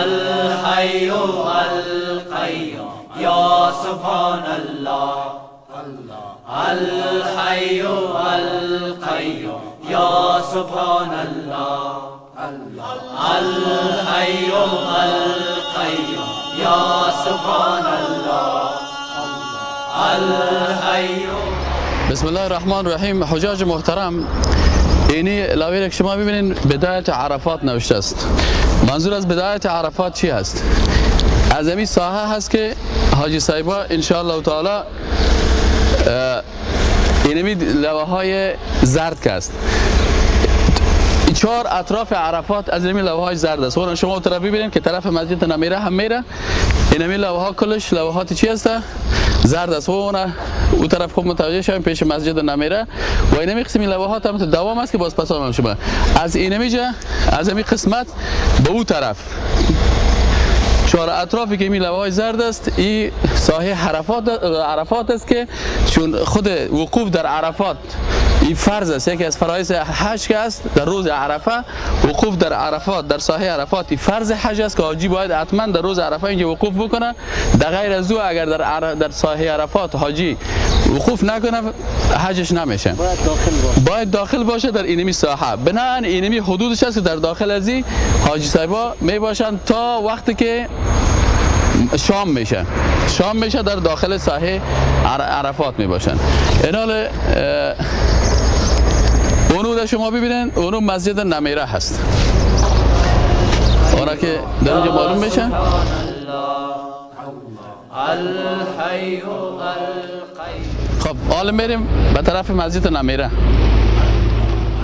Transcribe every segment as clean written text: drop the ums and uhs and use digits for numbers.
الحي القيوم يا سبحان الله. الحي القيوم يا سبحان الله. الحي القيوم يا سبحان الله. الحي. بسم الله الرحمن الرحیم. حجاج محترم، اینی لوحه که شما ببینین بدایت عرفات نوشته است. منظور از بدایت عرفات چی هست؟ از همین ساحه هست که حاجی صاحبا ان شاء الله تعالی اینمی لوحه های زرد که است، چهار اطراف عرفات از اینمی لوحه های زرد است. اون شما طرف ببینید که طرف مسجد نمیره هم میره، اینمی لوحه ها کلش لوحات چی هست؟ زرد است. و اون طرف خوب متوجه شویم پیش مسجد نمیره و اینمی قسم لوحات هم دوام است که باز پس آن شما از اینمی جا، از اینمی قسمت به اون طرف، چهار اطرافی که این لوحه زرد است، این ساحه عرفات است که چون خود وقوف در عرفات این فرض است، یکی از فرایض حج که است، در روز عرفه وقوف در عرفات، در ساحه عرفات، این فرض حج است که حاجی باید حتما در روز عرفه اینجا وقوف بکنه. در غیر از او اگر در ساحه عرفات حاجی وقوف نکنه، حجش نمیشه. باید داخل باشه. باید داخل باشه در اینمی ساحه. بنابراین اینمی حدودش است که در داخل از این حاجی صاحبا می باشند تا وقتی که شام میشه. شام میشه در داخل ساحه عرفات می باشند. اینال اونو را شما ببینین، اونو مسجد نمیره هست، اونها که در اونجا معلوم میشه. الحي القيوم. خب، حالا میریم به طرف مسجد نمیره.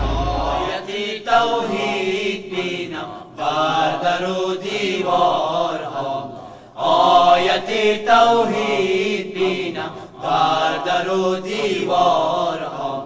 آیت توحید بینم بر در و دیوارها، آیت توحید بینم بر در و دیوارها،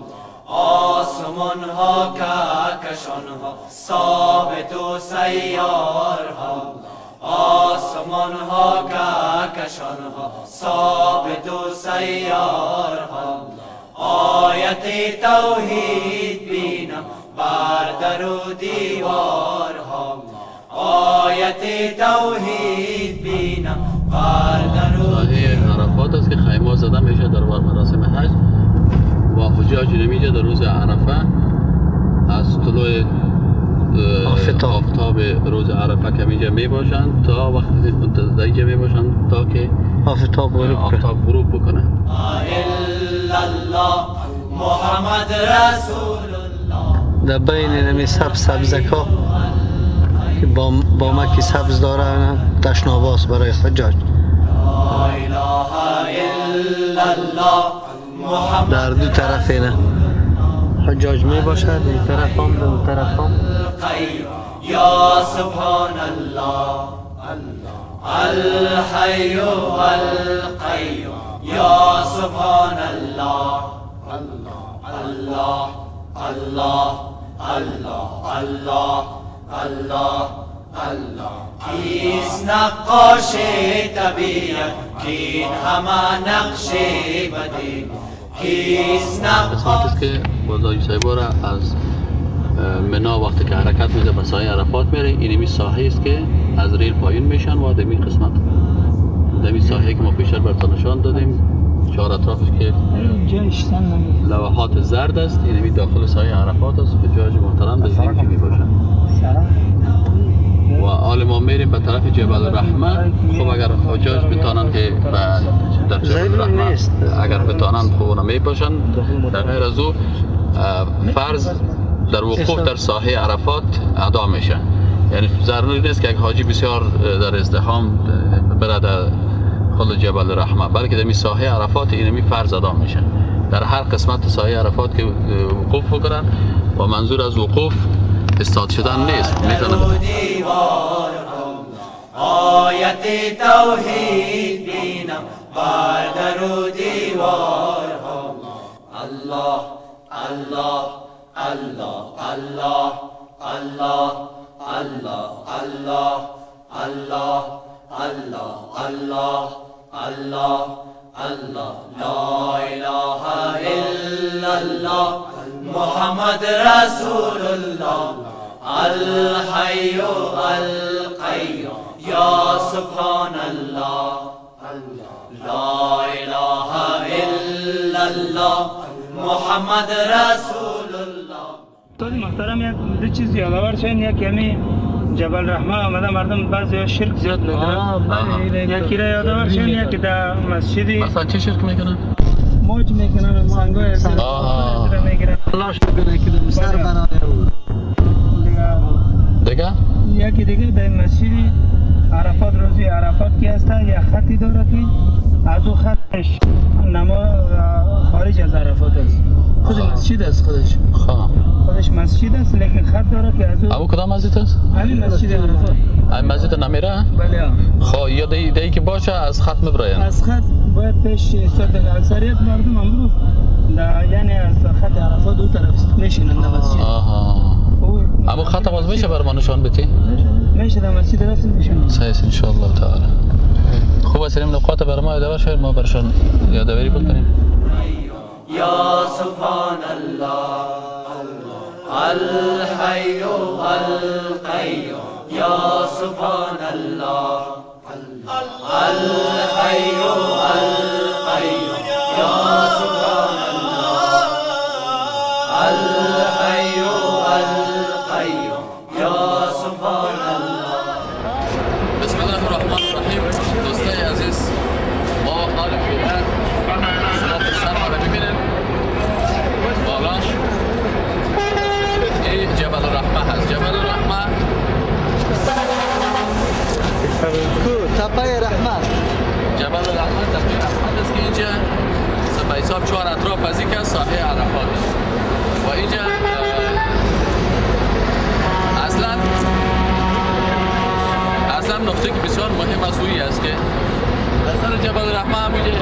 آسمان ها، کهکشان ها، ثابت و سیارها، آسمان ها، کهکشان ها، ثابت و سیارها، آیت توحید بینم بر در و دیوارها، آیت توحید بینم بر در و ساحه عرفات است که خیمه زده میشه در مراسم حج و حجاج نمیجه در روز عرفه از طلوع آفتاب. آفتاب روز عرفه که میجه می باشند تا وقتی در اینجا می باشند تا که آفتاب غروب کرد. آفتاب غروب بکنه. الا الله محمد رسول الله. در بین نمی سبز سبزکا که با بامک سبز داره، تشناباس برای حجاج. لا اله الا الله محمد در دو طرف اینه حجاج می باشد، این طرف هم، دو طرف هم. القيوم يا سبحان الله. الحي القيوم يا سبحان الله. الله الله الله الله الله الله. کیست نقاش طبیعت کین همه نقش بدی؟ کیست قسمت نقاش است که باز حاجی صاحبا را از منا وقتی که حرکت میده به ساحه عرفات میره، اینمی ساحه است که از ریل پایین میشن و دمی قسمت، دمی ساحه که ما پیشتر براتون نشان دادیم، چهار اطرافش که لوحات زرد است، اینمی داخل ساحه عرفات است. حجاج محترم در اینمی می باشن و حال ما میریم به طرف جبل الرحمه. خب، اگر حجاج بتانن که به در جبل ضروری الرحمه نیست. اگر بتانن، خب اونا میباشن. در غیر از او فرض در وقوف در ساحه عرفات ادا میشه. یعنی ضروری نیست که یک حاجی بسیار در ازدحام بره در خود جبل رحمه، بلکه در می ساحه عرفات اینمی فرض ادا میشه. در هر قسمت ساحه عرفات که وقوف بکنن و منظور از وقوف استاد شدن نیست، میتونه دیوارها، آیت توحید بینم بر در و دیوارها. الله الله الله الله الله الله الله الله الله الله الله الله. لا اله الا الله محمد رسول الله. الحي القيوم. یا سبحان الله. لا اله الا الله محمد رسول الله. استاد محترم، یک دو چیز یادآور شوین. یکی همی جبل رحمه آمده، مردم بعضی شرک زیاد میکنن. یکی را یادآور شوین، یکی در مسجدی مثلا چه شرک میکنن؟ موج میکنن، سنگای آه. میگیرن. تلاش میکنه که به سر برای او. دیگه؟ یکی دیگه در مسجد عرفات، روزی عرفات که هست، یک خطی داره که از او خطش نما خارج از عرفات است. خود مسجد است خودش. خب. خودش مسجد است، لیکن خط داره که از او. ابو کدام مسجد است؟ همین مسجد عرفات. این مسجد نمیره؟ بله. خب، یا دی که باشه از خط مبراین. از خط باید پیش ایستاد. اکثریت مردم امروز یعنی از خط عرفات دو طرف میشینن در مسجد. آها، اما خط باز میشه بر ما نشان بدی؟ میشه، در مسجد رفتیم نشان. صحیح، ان شاء الله تعالی. خوب است، این نقاط بر ما یادآور شوید، ما برشان یادآوری بکنیم. یا سبحان الله. الحي القيوم یا سبحان الله. الحي القيوم یا سبحان الله. الحي القيوم یا سبحان الله. بسم الله الرحمن الرحیم. دوستای عزیز، ما حال فعلا شما پشت ما رو ببینید، بالا این جبل الرحمه هست، جبل الرحمه. کو تپه رحمت. جبل الرحمه، تپه رحمت است که اینجا به حساب چهار اطراف از این که ساحه عرفات است و اینجا اصلا نقطه که بسیار مهم است اویی است که در سر جبل الرحمه هم اینجا یک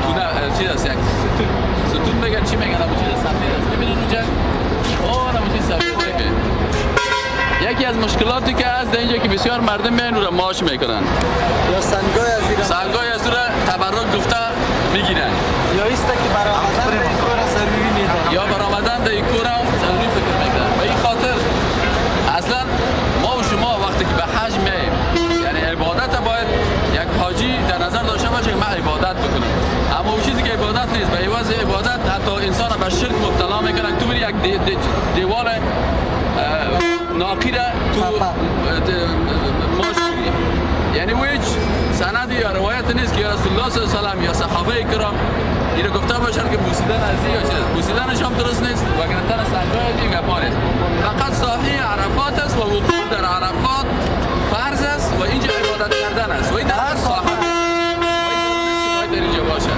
تونه چیز است، یک ستون میگن، چی میگن، همون چیز سفید است. ببینید اونجا، آه، همون چیز سفید که یکی از مشکلاتی که هست در اینجا که بسیار مردم میان او را ماش میکنن. یا سنگای از ایران. سنگای از او را تبرک گفته میگیرن. یا ایسته که برآمدن به این کار ضروری میدانند. یا برآمدن در این کوره ضروری فکر میکنن. به این خاطر اصلا ما و شما وقتی که به حج میاییم، یعنی عبادت، باید یک حاجی در نظر داشته باشه که من عبادت بکنم. اما اون چیزی که عبادت نیست، به عوض عبادت حتی انسان به شرک مبتلا میکنن. تو بری یک دیوال ناقی را تو ماش کنی، یعنی او هیچ سندی یا روایت نیست که یا رسول الله صلی الله علیه و سلم یا صحابه کرام اینو گفته باشن که بوسیدن از این یا چیز، بوسیدنش هم درست نیست و گرفتن سنگای این گپا نیست. فقط ساحه عرفات است و وقوف در عرفات فرض است و اینجا عبادت کردن است و این در هر ساحه و این ضرور نیست که باید در اینجا باشه.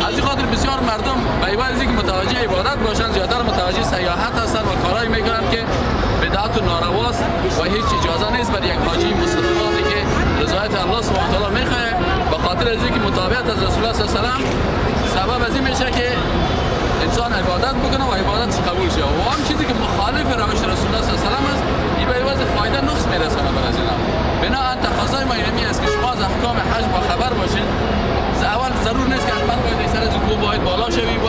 از این خاطر بسیار مردم به عوض اینکه متوجه عبادت باشن، زیادتر متوجه سیاحت هستن و کارهایی میکنن که بدعت و نارواست و هیچ اجازه نیست برای یک حاجی مسلمانی که رضایت الله سبحانه و تعالی میخواه. به خاطر از اینکه متابعت از رسول الله صلی الله علیه و سلم سبب از این میشه که انسان عبادت بکنه و عبادتش قبول شه و آن چیزی که مخالف روش رسول الله صلی الله علیه و سلم است، این به عوض فایده نقص میرسانه بر از اینا. بناءً تقاضای ما اینمی است که شما از احکام حج با خبر باشین. اول ضرور نیست که حتما باید سر از کوه باید بالا شوی و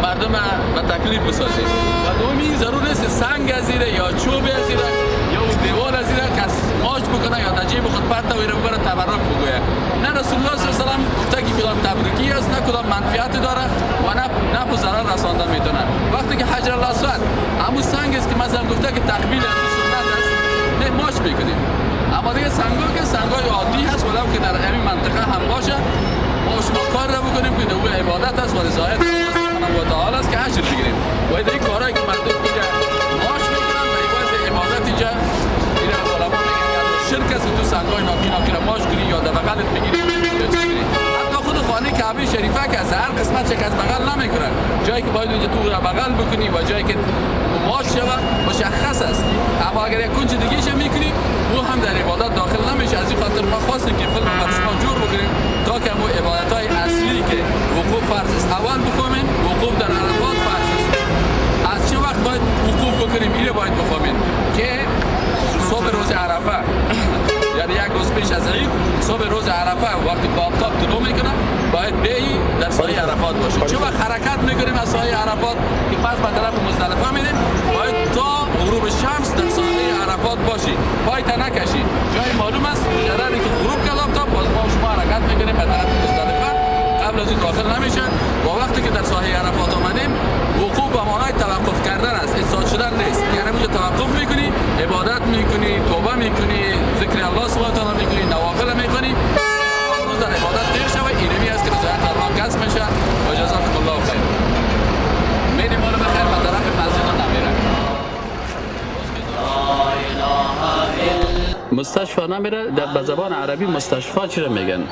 مردم به تکلیف بسازی و دومی ضرور نیست سنگ از زیره یا چوب از زیره یا اون دیوال از زیره کس ماچ بکنه یا در جیب خود پرته و ایره ببره تبرک بگویه. نه رسول الله صلی الله علیه و سلم گفته که کدام تبرکی است، نه کدام منفعت داره و نه نفع و ضرر رسانده میتونه. وقتی که حجر الاسود همون سنگ است که مثلا گفته که تقبیل از سنت است، نه ماچ میکنیم. اما دیگه سنگا که سنگای عادی هست، ولو که در همین منطقه هم باشه، ما شما کار را بکنیم که او عبادت است و رضایت الله سبحانه و تعالی است که اجر بگیریم. و این کارهایی که مردم اینجا ماچ میکنن و عوض عبادت اینجا، این علما میگن که شرک است که تو سنگای ناکی ناکی را ماچ کنی یا در بغلت بگیری یا چیز کنی. حتی خود خانه کعبه شریفه که از هر قسمت که از بغل نمیکنن، جایی که باید اونجا تو را بغل بکنی و جایی که ماچ شود مشخص است. اما اگر یک کنج دیگه میکنی، او هم در عبادت داخل نمیشه. از این خاطر ما خواستیم که فیلم بر شما جور بکنیم تا که همون عبادت های اصلی که وقوف فرض است اول بفهمیم. وقوف در عرفات فرض است. از چه وقت باید وقوف بکنیم، اینو باید بفهمیم که صبح روز عرفه، یعنی یک روز پیش از عید، صبح روز عرفه وقتی که آفتاب طلوع میکنه باید بیایی در ساحه عرفات باشیم. چه وقت حرکت میکنیم از ساحه عرفات که پس به طرف مزدلفه میریم، باید تا غروب شمس در ساحه عرفات باشی، پای نکشی جای مستشفی نمیره. در به زبان عربی مستشفی چی را میگن؟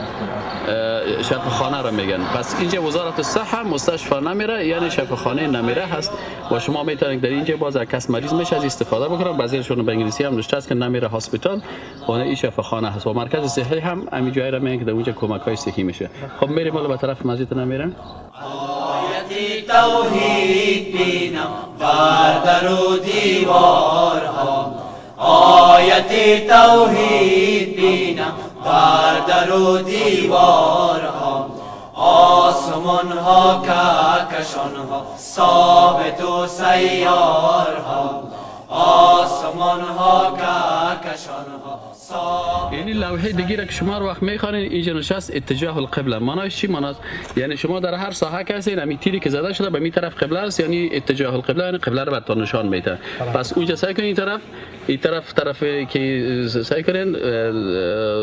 شفاخانه را میگن. پس اینجا وزارت الصحه مستشفی نمیره، یعنی شفاخانه نمیره هست و شما میتونید در اینجا باز کس مریض میشه از استفاده بکنن. بعضیشون به انگلیسی هم نوشته است که نمیره hospital و این شفاخانه هست و مرکز صحی هم همین جای را میگن که در اونجا کمک های صحی میشه. خب میریم حالا به طرف مسجد نمیره. آیت توحید بینم بر در و دیوارها، آیت توحید بینم بر در و دیوارها، آسمان ها کهکشان ها ثابت و سیارها، آسمان ها کهکشان ها ثابت. یعنی لوحه دیگه را که شما رو وقت میخوانید اینجا نشست اتجاه القبله. معناش چی معناست؟ یعنی شما در هر ساحه که هستین همین تیری که زده شده به می طرف قبله است، یعنی اتجاه القبله، یعنی قبله رو براتون نشان میده. پس اونجا سعی کنین این طرف، این طرف طرف که سعی کنین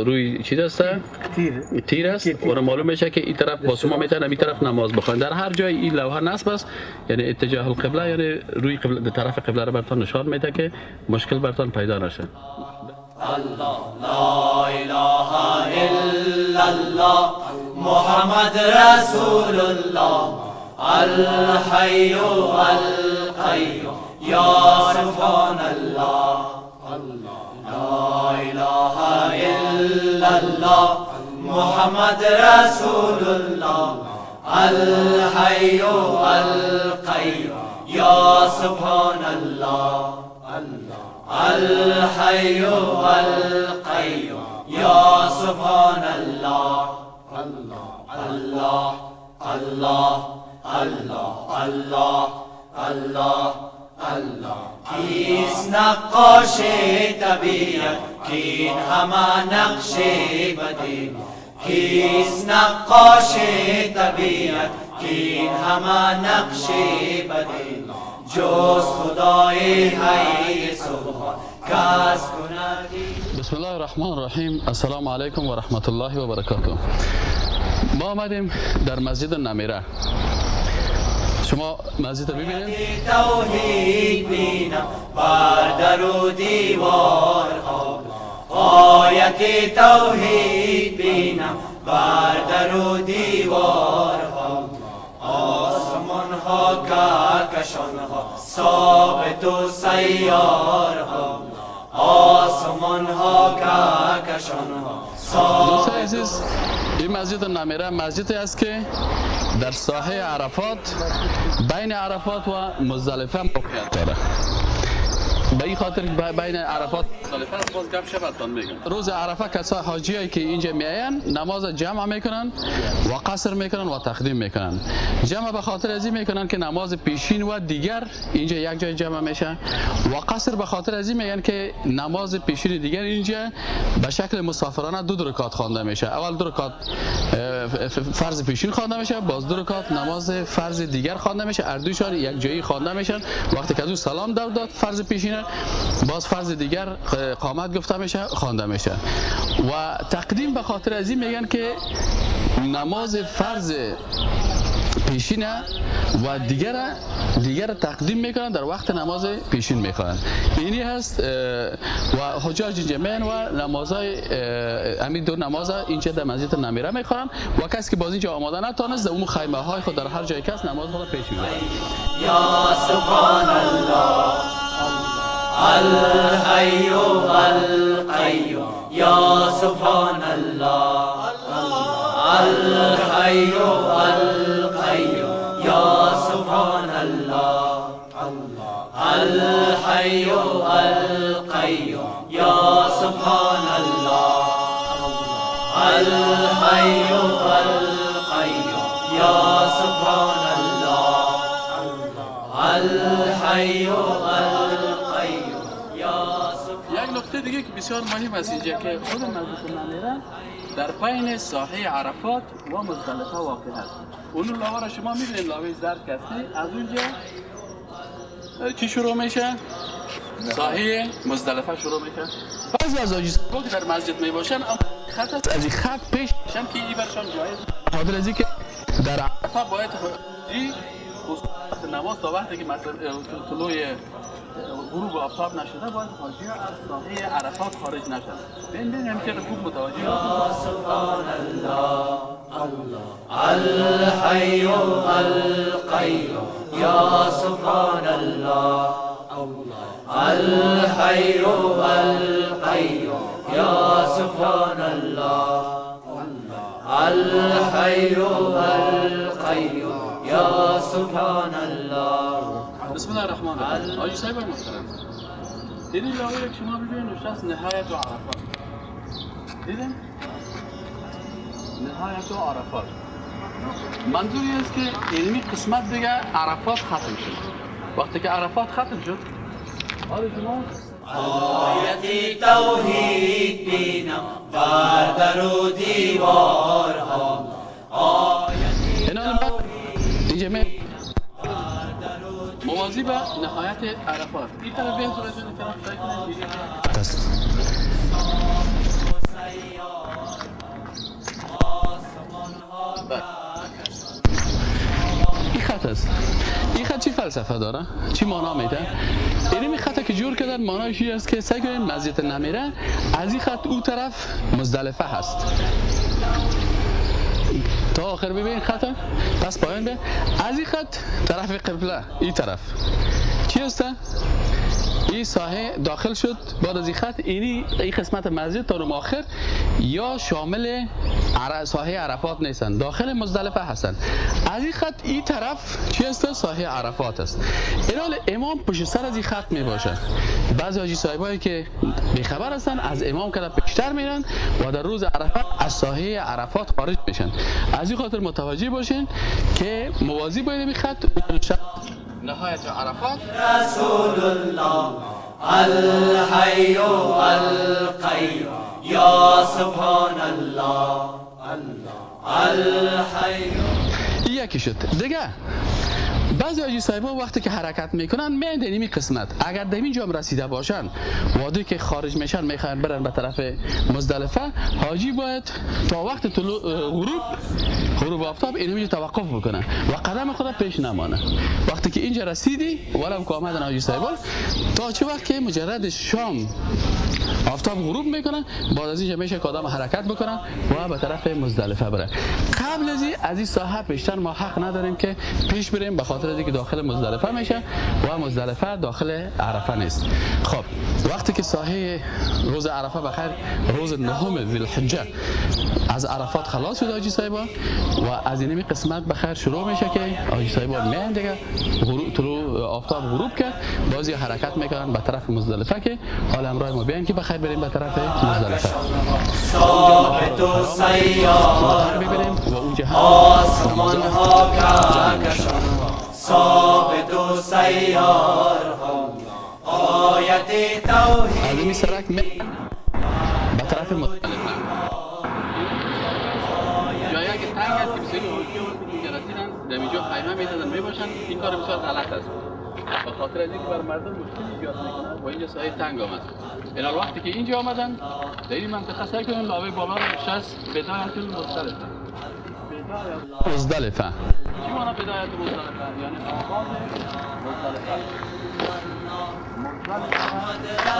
روی چیز است؟ تیر است و معلوم میشه که این طرف با شما میتونن این طرف نماز بخوانید. در هر جای این لوحه نصب است، یعنی اتجاه القبله، یعنی روی قبله، طرف قبله رو براتون نشان میده که مشکل براتون پیدا نشه. الله لا اله الا الله محمد رسول الله الحي القيوم یا سبحان الله. لا اله الا الله محمد رسول الله الحي القيوم یا سبحان الله. الحي القيوم یا سبحان الله. الله الله الله الله الله الله. کیست نقاش طبیعت کین همه نقش بدی، کیست نقاش طبیعت کین همه نقش بدی، جز خدای حی سبحان کس کند. بسم الله الرحمن الرحیم. السلام علیکم و رحمت الله و برکاته. ما آمدیم در مسجد نمیره. شما مسجد رو ببینید. توحید بینم بر در و دیوارها، آیت توحید بینم بر در و دیوارها، آسمان ها کهکشان ها ثابت و سیارها، آسمان ها کهکشان ها ثابت. دوستان عزیز، این مسجد نمیره مسجدی است که در ساحه عرفات بین عرفات و مزدلفه موقعیت داره. به این خاطر بین عرفات مزدلفه است. باز گپ شبتان میگم. روز عرفه کسای حاجیایی که اینجا میاین نماز جمع میکنن و قصر میکنن و تقدیم میکنن. جمع به خاطر از این میکنن که نماز پیشین و دیگر اینجا یک جای جمع میشه و قصر به خاطر از این میگن که نماز پیشین دیگر اینجا به شکل مسافرانه دو رکعت خوانده میشه. اول دو رکعت فرض پیشین خوانده میشه، باز دو رکعت نماز فرض دیگر خوانده میشه. هر دوشان یک جایی خوانده میشن. وقتی که از او سلام داد فرض پیشین، باز فرض دیگر قامت گفته میشه خوانده میشه. و تقدیم به خاطر از این میگن که نماز فرض پیشینه و دیگر تقدیم میکنن در وقت نماز پیشین میخوانن. اینی هست و حجاج اینجا میان و نمازهای همین دو نماز اینجا در مسجد نمیره میخوانن و کسی که باز اینجا آماده نتانست در اون خیمه های خود در هر جای کس نماز خود پیش میبرن. یا سبحان الله الحي القيوم یا سبحان الله الحي القيوم یا سبحان الله الحي القيوم یا سبحان الله الحي القيوم یا سبحان الله الحي القيوم یا سبحان. یک نکته دیگه که بسیار مهم است اینجا که خود مسجد نمیره در بین ساحه عرفات و مزدلفه واقع است. اون لاوه را شما میبینید، لاوه زرد که هستی، از اونجا چی شروع میشه؟ ساحه مزدلفه شروع میشه. بعضی از حاجی که در مسجد میباشن خط است، از این خط پیش میشن که این برشان جایز، خاطر از اینکه در عرفه باید خصوص نماز تا وقتی که طلوع غروب آفتاب نشده باید حاجی از ساحه عرفات خارج نشد. ببین هم که خوب متوجه یا سبحان الله الحي القيوم یا سبحان الله الحي القيوم یا سبحان الله الحي القيوم یا سبحان الله. بسم الله الرحمن الرحیم. حاجی صاحب محترم، دیدین لاوی که شما ببینید نوشته است نهایت و عرفات. دیدین؟ نهایت و عرفات منظوری است که علمی قسمت دیگه عرفات ختم شد. وقتی که عرفات ختم شد حالا شما آیت توحید بینم بر در و دیوارها، آیت اینجا موازی به نهایت عرفات. این طرف بیان صورت این طرف سعی کنید. این خط است. این خط چی فلسفه داره؟ چی معنا میده؟ این خط که جور کردن معنایش این است که سعی کنید مسجد نمیره از این خط او طرف مزدلفه هست. تا آخر ببین خط پس پایان به از این خط طرف قبله این طرف چی هست؟ این ساحه داخل شد. بعد از این خط اینی این قسمت مسجد تا آخر یا شامل ساحه عرفات نیستن، داخل مزدلفه هستن. از این خط این طرف چی هست؟ ساحه عرفات است. اینال امام پشت سر از این خط می باشه. بعضی حاجی صاحبایی که بیخبر هستن از امام که پیشتر میرن و در روز عرفه از ساحه عرفات خارج میشن. از این خاطر متوجه باشین که موازی باید این خط نهایت عرفات. رسول الله الحي القيوم یا سبحان الله الحي. یکی شد دیگه. بعضی حاجی صاحبا وقتی که حرکت میکنن میان در این قسمت، اگر در اینجا هم رسیده باشن وادی که خارج میشن میخوان برن به طرف مزدلفه، حاجی باید تا وقت طلوع غروب آفتاب اینجا توقف بکنه و قدم خود پیش نمانه. وقتی که اینجا رسیدی ولو که آمدن حاجی صاحبا تا چه وقت که مجرد شام آفتاب غروب میکنه، بعد از اینجا میشه که آدم حرکت بکنه و به طرف مزدلفه بره. قبل از این ساحه پیشتر ما حق نداریم که پیش بریم، به خاطر اینکه داخل مزدلفه میشه و مزدلفه داخل عرفه نیست. خب وقتی که ساحه روز عرفه بخیر روز نهم ذی الحجه از عرفات خلاص شد حاجی صاحبا و از این قسمت بخیر شروع میشه که حاجی صاحبا میان دیگه طلوع آفتاب غروب کرد، بازی حرکت میکنن به طرف مزدلفه که حالا همراه ما بیان که بخیر بریم به طرف مزدلفه. ثابت و سیار ببینیم و اونجا هم آسمان ها کهکشان ثابت و سیار ها آیت توحید. از این سرک به طرف مزدلفه جایی که تنگ است که بسیاری حاجی وقتی اینجا رسیدن در اینجا خیمه میزدن میباشن. این کار بسیار غلط است، به خاطر از اینکه بر مردم مشکل ایجاد میکنه و اینجا ساحه تنگ آمد. این وقتی که اینجا آمدن در این منطقه سعی کنن لاوه بالا رو نشست بدایت المزدلفه. مزدلفه چی معنی بدایت مزدلفه؟ یعنی آغاز مزدلفه.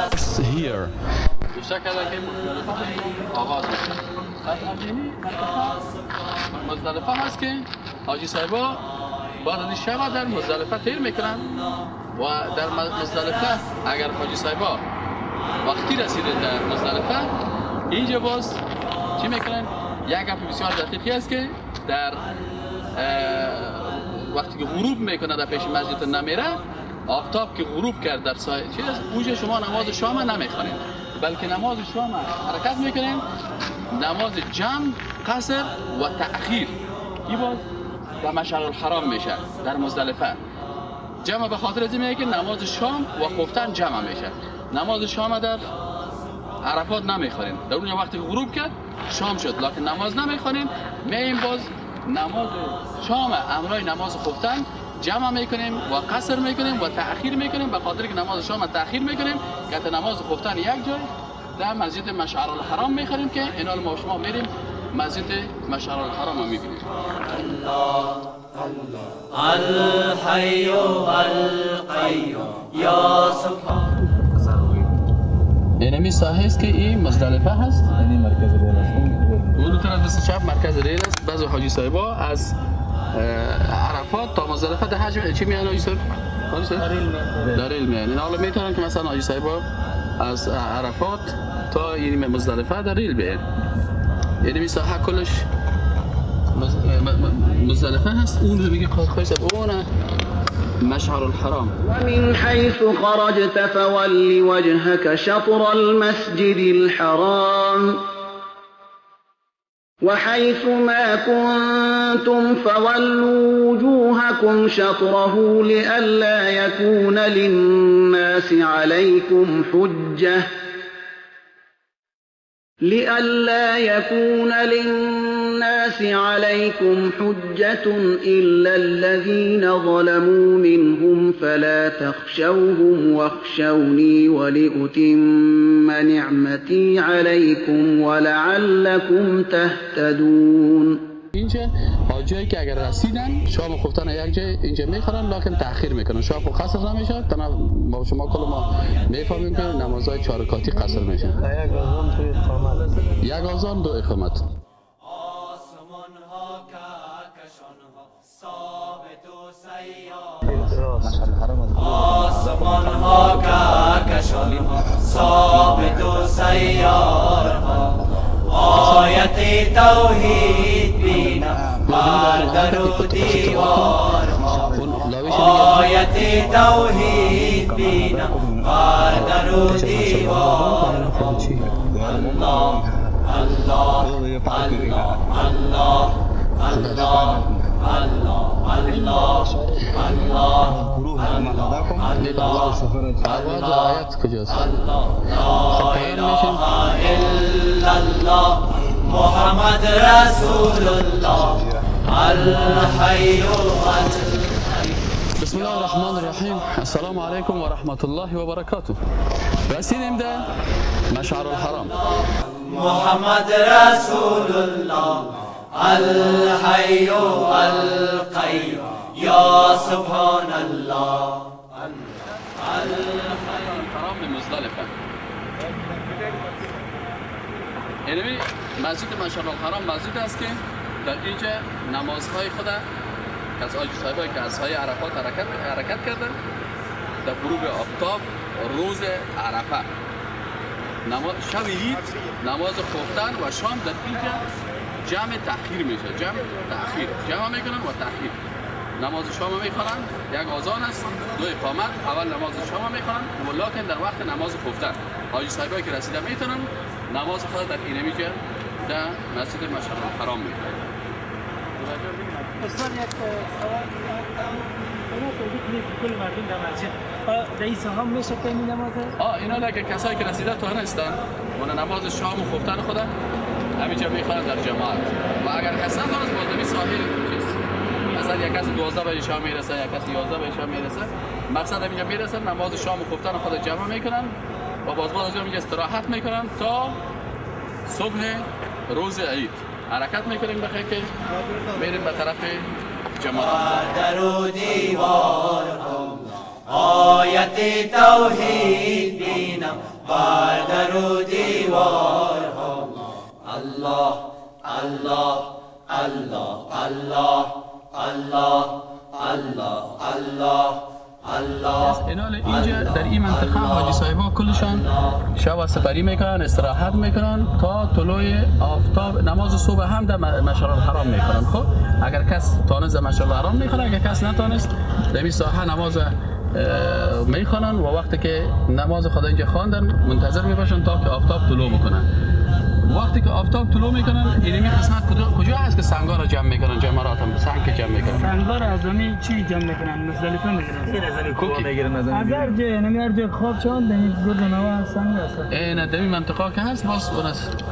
مزدلفه here نوشته کرده که مزدلفه آغاز میشه. پس از این منطقه مزدلفه هست که حاجی صاحبا بعد از این شب در مزدلفه تیر میکنن و در مزدلفه اگر حاجی صاحبا وقتی رسیده در مزدلفه اینجا باز چی میکنن؟ یک گپ بسیار دقیقی است که در وقتی که غروب میکنه در پیش مسجد نمیره، آفتاب که غروب کرد در سایه چیز اونجا شما نماز شام نمیخوانید، بلکه نماز شام حرکت میکنین، نماز جمع، قصر و تأخیر. این باز در مشعر الحرام میشه در مزدلفه. جمع به خاطر از این میگه که نماز شام و خفتن جمع میشه. نماز شام در عرفات نمیخوانیم، در اونجا وقتی غروب کرد شام شد، لکن نماز نمیخوانیم. میایم باز نماز شام امرای نماز خفتن جمع میکنیم و قصر میکنیم و تأخیر میکنیم، به خاطر که نماز شام تأخیر میکنیم که نماز خفتن یک جای در مسجد مشعر الحرام میخوریم که اینا ما شما میریم مسجد مشعر الحرام رو میبینیم. الله الحي القيوم یا سبحان. اینمی ساحه است که این مزدلفه هست. یعنی مرکز ریل است. اون طرف دست چپ مرکز ریل است. بعضی حاجی صاحبا از عرفات تا مزدلفه در حجم چی میان حاجی صاحب؟ حاجی صاحب؟ در ریل میان. این حالا میتونن که مثلا حاجی صاحبا از عرفات تا این مزدلفه در ریل بیان. یعنی ساحه کلش مزدلفه هست. اون رو میگه خواهی صاحب اون مشعر الحرام. ومن حيث خرجت فول وجهك شطر المسجد الحرام وحيث ما كنتم فولوا وجوهكم شطره لئلا يكون للناس عليكم حجة لئلا يكون للناس عليكم حجة إلا الذين ظلموا منهم فلا تخشوهم واخشوني ولأتم نعمتي عليكم ولعلكم تهتدون. اینجا حاجایی که اگر رسیدن شام خفتن یک جای اینجا میخورن، لکن تأخیر میکنن. شام خو قصر نمیشه. تنها ما شما کل ما میفهمیم که نمازهای 4 رکعتی قصر میشه. یک آذان دو اقامت. یک آذان دو اقامت. آسمان ها کهکشان ها ثابت و سیار. آسمان ها کهکشان ها ثابت و سیار ها. آیت توحید بینم بر در و دیوار ها. آیت توحید بینم بر در و دیوار ها. الله الله الله الله الله الله الله الله الله. آیت کجاست؟ لا اله الا الله محمد رسول الله الحي القیوم. بسم الله الرحمن الرحیم. السلام علیکم و رحمت الله و برکاته. رسیدیم در مشعر الحرام. محمد رسول الله الحي القیوم یا سبحان الله. الحرام مزدلفه. یعنی مسجد مشعر الحرام مسجد است که در اینجا نمازهای خود از حاجی صاحبایی که از های عرفات حرکت کردن در غروب آفتاب روز عرفه نماز شب عید نماز خفتن و شام در اینجا جمع تأخیر میشه. جمع تأخیر جمع میکنن و تأخیر نماز شام میخوانن. یک آذان است، دو اقامت. اول نماز شام میخوانن ولیکن در وقت نماز خفتن حاجی صاحبایی که رسیده میتونن نماز خود در اینمیجا در مسجد مشعر الحرام میخوانن. استاد یک سوال اینا توضیح کنید که کل مردم در مسجد رئیس هم میشه که این نماز اینا که کسایی که رسیده تا هستن اون نماز شام و خفتن خود همینجا میخوانن در جماعت. و اگر کس ندانست باز نمی ساحل چیز مثلا یک کس 12 بجه شام میرسه، یک کس 11 بجه شام میرسه، مقصد همینجا میرسن نماز شام و خفتن خود جمع میکنن و باز از اینجا استراحت میکنن تا صبح روز عید حرکت میکنیم بخیر که میریم به طرف جماعت. در و دیوار ها آیت توحید بینم بر در و دیوار ها. الله الله الله الله الله الله الله الله. اینال اینجا در این منطقه حاجی صاحبا کلشان شب سپری میکنن، استراحت میکنن تا طلوع آفتاب. نماز صبح هم در مشعر الحرام میکنن. خب اگر کس تانست در مشعر الحرام میکنه، اگر کس نتانست در این ساحه نماز میخوانن و وقتی که نماز خدا اینجا خواندن منتظر میباشن تا که آفتاب طلوع بکنن. وقتی که آفتاب طلوع میکنن اینمی قسمت کجا هست که سنگا را جمع میکنن؟ جمرات هم سنگ که جمع میکنن. سنگا را از اون چی جمع میکنن؟ مزدلفه میگیرن. کوکی میگیرن از هر جای، یعنی هر جای خواب شوند، یعنی گرد نوا سنگ هست. این دمی منطقه که هست باز اون است.